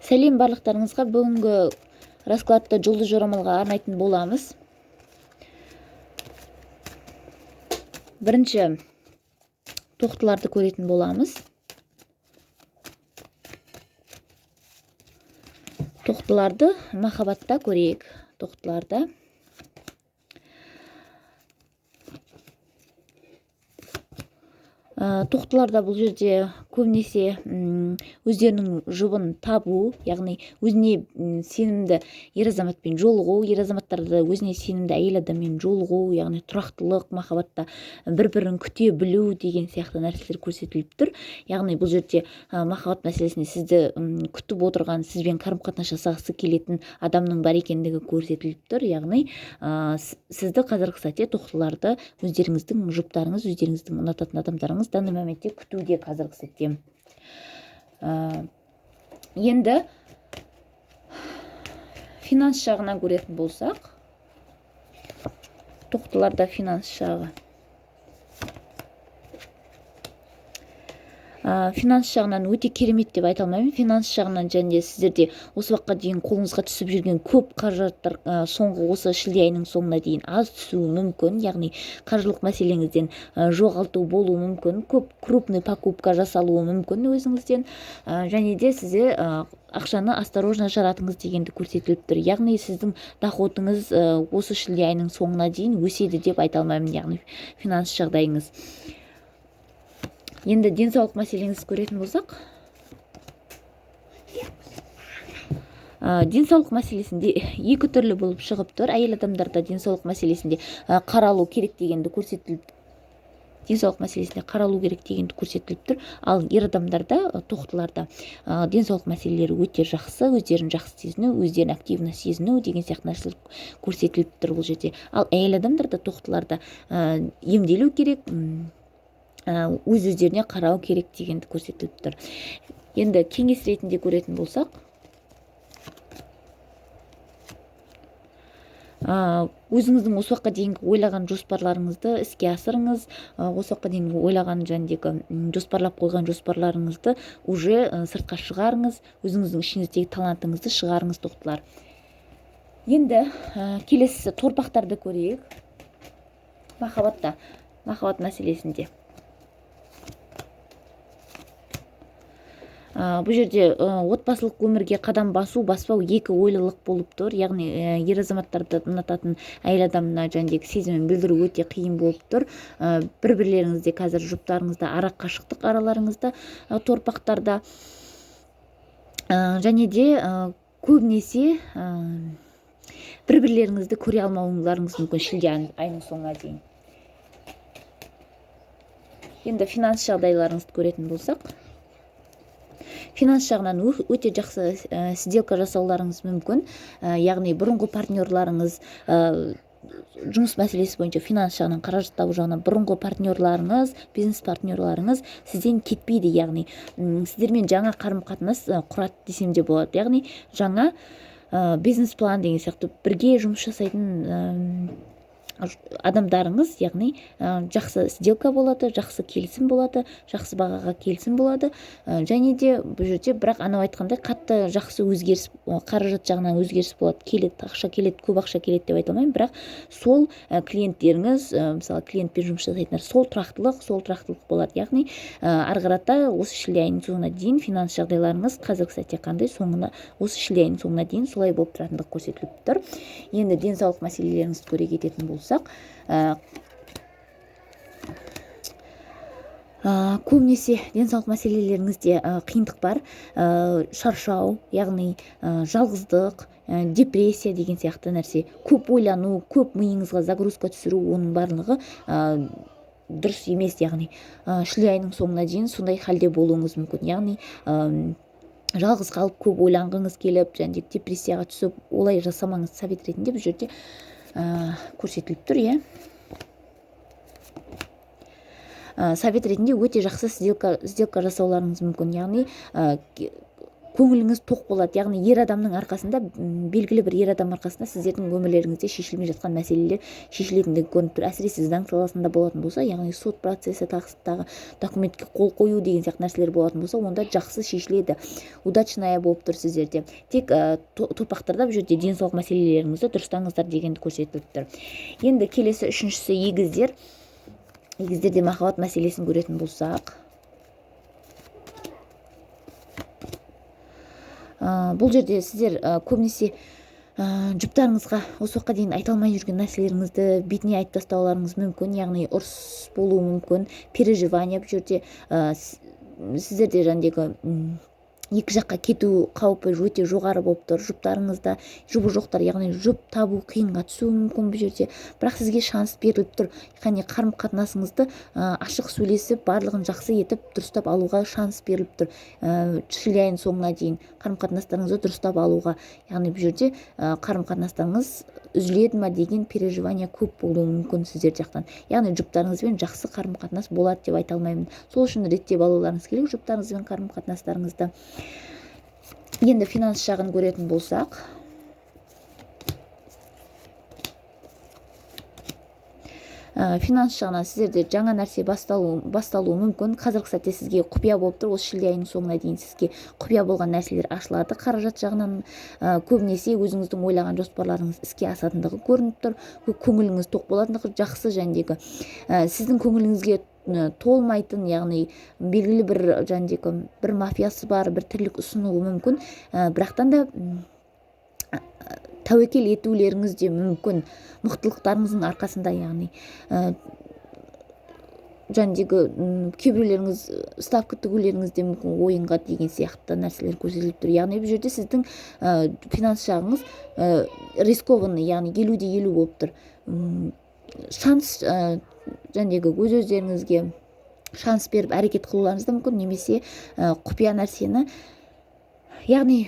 Сәлем барлықтарыңызға. Бүгінгі раскладты жұлдыз жорамалға арнайтын боламыз. Бірінші тоқтыларды көретін боламыз. Тоқтыларды махаббатта көрейік. Тоқтыларда тоқтыларда бұл жерде көбінесе өздерінің жұбын табу, яғни өзіне сенімді ер азаматпен жолығу, ер азаматтарда өзіне сенімді әйел адаммен жолығу, яғни тұрақтылық, махаббатта бір-бірін күте білу деген сияқты нәрселер көрсетіліп тұр. Яғни бұл жерде махаббат мәселесінде сізді күтіп отырған, сізбен қарым-қатынас жасағысы келетін адамның бар екендігі көрсетіліп тұр. Яғни сізді қазіргі сәтте тоқтыларды өздеріңіздің жұптарыңыз, өздеріңіздің ұнататын адамдарыңыз данный моментте күтуде қазіргі сәтте. Енді финанс жағынан көретін болсақ, тоқтыларда финанс жағы. Финанс жағынан өте керемет деп айта алмаймын. Финанс жағынан және сіздерде осы уақытқа дейін қолыңызға түсіп жүрген көп қаражаттар, соңғы осы шілде айының соңына дейін аз түсуі мүмкін. Яғни қаржылық мәселеңізден, жоғалту болуы мүмкін, көп крупный покупка жасалуы мүмкін өзіңізден. Және де сізде, ақшаны осторожно жаратыңыз дегенді көрсетіліп тұр. Яғни сіздің доходыңыз, осы шілде айының соңына дейін өседі деп айта алмаймын, яғни финанс жағдайыңыз. Енді денсаулық мәселеңізді көретін болсақ, денсаулық мәселесінде екі түрлі болып шығып тұр. Әйел адамдарда денсаулық мәселесінде, қаралу керек дегенді көрсетіліп, денсаулық мәселесінде қаралу керек дегенді көрсетіліп тұр. Ал ер адамдарда, тоқтыларда, денсаулық мәселелері өте жақсы, өздерін жақсы сезіну, өздерін активно сезіну деген сияқты нәрселер көрсетіліп тұр бұл жерде. Ал әйел адамдарда, тоқтыларда, емделу керек, өз өздеріне қарау керек дегенді көрсетіліп тұр. Енді кеңес ретінде көретін болсақ, өзіңіздің осы уақытқа дейінгі ойлаған жоспарларыңызды іске асырыңыз. Осы уақытқа дейін ойлаған жәндегі, жоспарлап қойған жоспарларыңызды уже, сыртқа шығарыңыз, өзіңіздің ішіңіздегі талантыңызды шығарыңыз, тоқтылар. Енді, келесі торпақтарды көрейік. Махаббатта, махаббат мәселесінде. Бұл жерде, отбасылық өмірге қадам басу, баспау екі ойлылық болып тұр. Яғни, ер азаматтарды ұнататын әйел адамына жәндегі сезімін білдіру өте қиын болып тұр. Бір-бірлеріңізде қазір жұптарыңызда ара қашықтық араларыңызда, торпақтарда. Және де, көбінесе, бір-бірлеріңізді көре алмауларыңыз мүмкін шілде айының соңына дейін. Енді финанс жағдайларыңызды көретін болсақ, финанс жағынан өте жақсы, сделка жасауларыңыз мүмкін. Яғни бұрынғы партнерларыңыз, жұмыс мәселесі бойынша финанс жағынан, қаражат табу жағынан бұрынғы партнерларыңыз, бизнес партнерларыңыз сізден кетпейді. Яғни, сіздермен жаңа қарым-қатынас, құрады десем де болады. Яғни жаңа, бизнес-план деген сияқты бірге жұмыс жасайтын, адамдарыңыз, яғни, жақсы сделка болады, жақсы келісім болады, жақсы бағаға келісім болады. Және де бұл жерде бірақ анау айтқандай қатты жақсы өзгеріс, қаражат жағынан өзгеріс болады, келеді, ақша келеді, көп ақша келеді деп айта алмаймын, бірақ сол, клиенттеріңіз, мысалы клиентпен жұмыс жасайтындар, сол тұрақтылық болады. Яғни, ары қарата осы шілде айының соңына дейін финанс жағдайларыңыз қазіргі сәтте қандай, соңына, осы шілде айының соңына дейін солай болып тұратындығы көрсетіліп тұр. Енді денсаулық мәселелеріңізді көре кететін болсақ, көбінесе денсаулық мәселелеріңізде, қиындық бар, шаршау, яғни, жалғыздық, депрессия деген сияқты нәрсе, көп ойлану, көп миыңызға загрузка түсіру, оның барлығы, дұрыс емес. Яғни, шілде айының соңына дейін сондай халде болуыңыз мүмкін. Яғни, жалғыз қалып көп ойланғыңыз келіп, және депрессияға түсіп, олай жасамаңыз, совет ретінде бұл жерде, көрсетіліп тұр, иә. Совет ретінде өте жақсы сделка жасауларыңыз мүмкін. Яғни, Көңіліңіз тоқ болады, яғни ер адамның арқасында, белгілі бір ер адам арқасында сіздердің өмірлеріңізде шешілмей жатқан мәселелер шешілетіндігі көрініп тұр. Әсіресе заң саласында болатын болса, яғни сот процесі, тағы документке қол қою деген сияқты нәрселер болатын болса, онда жақсы шешіледі. Удачная болып тұр сіздерде. Тек торпақтарда бұл жерде денсаулық мәселелеріңізді дұрыстаңыздар дегенді көрсетіліп тұр. Енді келесі үшіншісі егіздер. Егіздерде махаббат мәселесін көретін болсақ, бұл жерде сіздер көбінесе жұптарыңызға осы уақытқа дейін айта алмай жүрген нәрселеріңізді бетіне айтып тастауларыңыз мүмкін, яғни ұрыс болуы мүмкін, переживание бұл жерде, сіздерде жаңағыдегі екі жаққа кету қаупі өте жоғары болып тұр. Жұптарыңызда жұбы жоқтар, яғни жұп табу қиынға түсуі мүмкін бұл жерде, бірақ сізге шанс беріліп тұр. Яғни қарым-қатынасыңызды ашық сөйлесіп, барлығын жақсы етіп дұрыстап алуға шанс беріліп тұр. Шілде айының соңына дейін қарым-қатынастарыңызды дұрыстап алуға, яғни бұл жерде қарым-қатынастарыңыз үзіледі ма деген переживание көп болуы мүмкін сіздер жақтан. Яғни жұптарыңызбен жақсы қарым-қатынас болады деп айта алмаймын. Сол үшін реттеп алуларыңыз керек жұптарыңызбен қарым-қатынастарыңызды. Енді финанс жағын көретін болсақ, финанс жағынан сіздерде жаңа нәрсе басталуы мүмкін. Қазіргі сәтте сізге құпия болып тұр. Осы шілде айының соңына дейін сізге құпия болған нәрселер ашылады. Қаражат жағынан көбінесе өзіңіздің ойлаған жоспарларыңыз іске асатындығы көрініп тұр. Көңіліңіз тоқ болатындығы жақсы, жәндегі сіздің көңіліңізге толмайтын, яғни белгілі бір жәндегі бір мафиясы бар, бір тірлік ұсынуы мүмкін. Бірақтан да тәуекел етулеріңіз де мүмкін мықтылықтарыңыздың арқасында, яғни жәндегі кейбіреулеріңіз ставка тігулеріңіз де мүмкін ойынға деген сияқты нәрселер көрсетіліп тұр. Яғни бұл жерде сіздің финанс жағыңыз рискованный, яғни 50-50 болып тұр. Шанс, жәндегі өз-өздеріңізге шанс беріп әрекет қылуларыңыз да мүмкін, немесе құпия нәрсені, яғни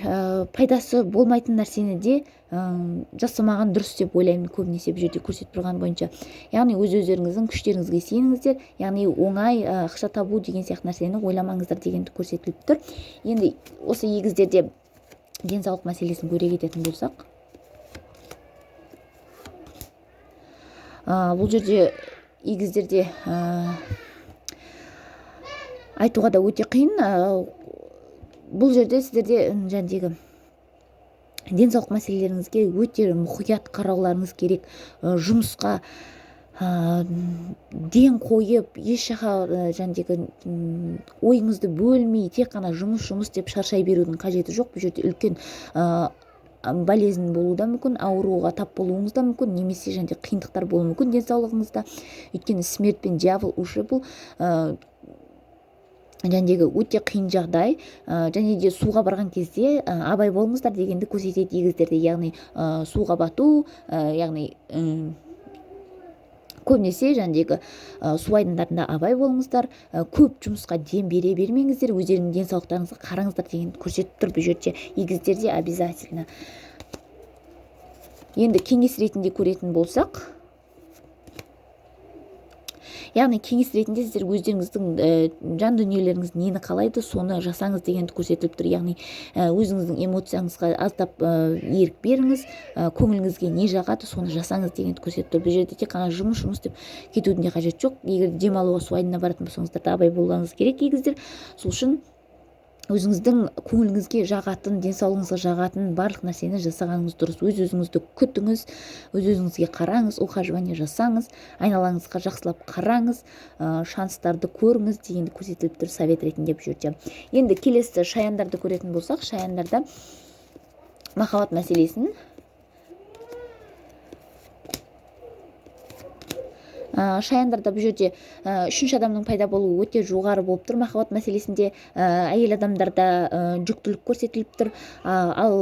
пайдасы болмайтын нәрсені де жасамаған дұрыс деп ойлаймын көбінесе бұл жерде көрсетіп тұрған бойынша. Яғни өз-өздеріңіздің күштеріңізге сеніңіздер, яғни оңай ақша табу деген сияқты нәрсені ойламаңыздар дегенді көрсетіліп тұр. Енді осы егіздерде денсаулық мәселесін көре кететін болсақ, бұл жерде егіздерде айтуға да өте қиын. Бұл жерде сіздерде жәндегі денсаулық мәселелеріңізге өте мұқият қарауларыңыз керек. Жұмысқа ден қойып, еш жаққа жәндегі ойыңызды бөлмей, тек қана жұмыс, жұмыс деп шаршай берудің қажеті жоқ. Бұл жерде үлкен болезнь болуы да мүмкін, ауруға тап болуыңыз да мүмкін, немесе және қиындықтар болуы мүмкін денсаулығыңызда. Өйткені смерть пен дьявол уже бұл жәндегі өте қиын жағдай. Және де суға барған кезде абай болыңыздар дегенді көрсетеді егіздерде, яғни суға бату, яғни көбінесе жәндегі су айдындарында абай болыңыздар, көп жұмысқа дем бере бермеңіздер, өздеріңіздің денсаулықтарыңызға қараңыздар дегенді көрсетіп тұр бұл жерде егіздерде обязательно. Енді кеңес ретінде көретін болсақ, яғни кеңес ретінде сіздер өздеріңіздің жан дүниелеріңіз нені қалайды, соны жасаңыз дегенді көрсетіліп тұр. Яғни өзіңіздің эмоцияңызға аздап ерік беріңіз, көңіліңізге не жағады, соны жасаңыз дегенді көрсетіп тұр. Бұл жерде тек қана жұмыс, жұмыс деп кетудің де қажеті жоқ. Егер демалуға су айдынына баратын болсаңыздар да абай болуларыңыз керек егіздер. Сол үшін өзіңіздің көңіліңізге жағатын, денсаулығыңызға жағатын барлық нәрсені жасағаныңыз дұрыс. Өз-өзіңізді күтіңіз, өз-өзіңізге қараңыз, ухаживание жасаңыз, айналаңызға жақсылап қараңыз, шанстарды көріңіз дегенді көрсетіліп тұр совет ретінде бұл жерде. Енді келесі шаяндарды көретін болсақ, шаяндарда махаббат мәселесін шаяндарда бұл жерде үшінші адамның пайда болуы өте жоғары болып тұр. Махаббат мәселесінде әйел адамдарда жүктілік көрсетіліп тұр. Ал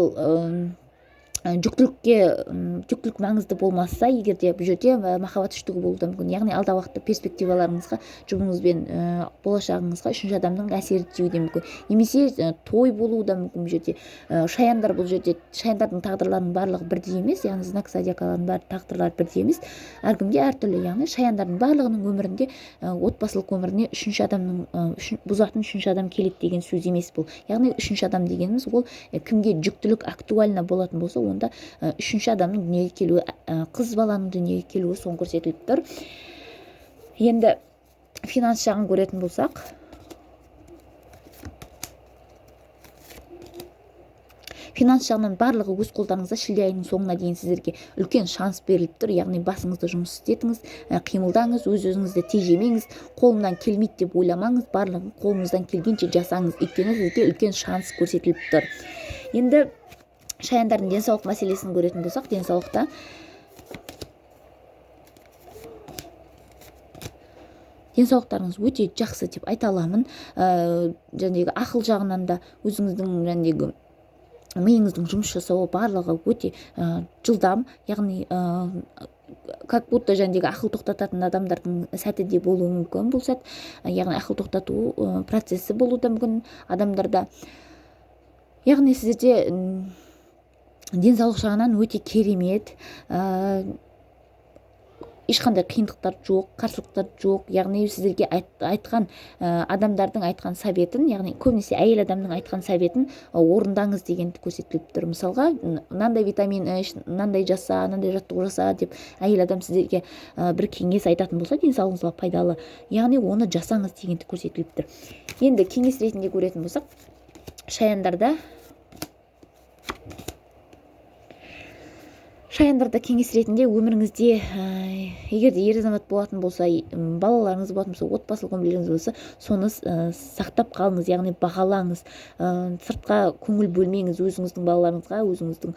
Жүктілік маңызды болмаса, егер де бұл жерде махаббат үштігі болуы да мүмкін. Яғни алдағы уақытта перспективаларыңызға, жұбыңызбен, болашағыңызға үшінші адамның әсері тиюі де мүмкін. Немесе той болуы да мүмкін бұл жерде. Шаяндар бұл жерде, шаяндардың тағдырларының барлығы бірдей емес, яғни знак зодиакаларының барлық тағдырлары бірдей емес, әркімде әртүрлі. Яғни шаяндардың барлығының өмірінде, отбасылық өміріне үшінші адамның, бұзатын үшінші адам келеді деген сөз емес бұл. Яғни үшінші адам дегеніміз ол кімге жүктілік актуально болатын болса, онда үшінші адамның дүниеге келуі, қыз баланың дүниеге келуі соны көрсетіліп тұр. Енді финанс жағын көретін болсақ, финанс жағынан барлығы өз қолдарыңызда. Шілде айының соңына дейін сіздерге үлкен шанс беріліп тұр. Яғни басыңызды жұмыс істетіңіз, қимылдаңыз, өз-өзіңізді тежемеңіз, қолымнан келмейді деп ойламаңыз, барлығын қолыңыздан келгенше жасаңыз, өйткені сізге үлкен шанс көрсетіліп тұр. Енді шаяндардың денсаулық мәселесін көретін болсақ, денсаулықтарыңыз өте жақсы деп айта аламын. Жаңағы ақыл жағынан да өзіңіздің жаңағы миыңыздың жұмыс жасауы барлығы өте жылдам, яғни как будто жаңағы ақыл тоқтататын адамдардың сәті де болуы мүмкін бұл сәт, яғни ақыл тоқтату процесі болуы да мүмкін адамдарда. Яғни сіздерде денсаулық жағынан өте керемет, ешқандай қиындықтар жоқ, қарсылықтар жоқ. Яғни сіздерге айтқан, адамдардың айтқан советін, яғни көбінесе әйел адамның айтқан советін орындаңыз дегенді көрсетіліп тұр. Мысалға, мынандай витамин іш, мынандай жаса, мынандай жаттығу жаса деп әйел адам сіздерге бір кеңес айтатын болса, денсаулығыңызға пайдалы, яғни оны жасаңыз дегенді көрсетіліп тұр. Енді кеңес ретінде көретін болсақ, шаяндарда кеңес ретінде өміріңізде, егер де ер азамат болатын болса, балаларыңыз болатын болса, отбасылық өмірлеріңіз болса, соны сақтап қалыңыз, яғни бағалаңыз, сыртқа көңіл бөлмеңіз, өзіңіздің балаларыңызға, өзіңіздің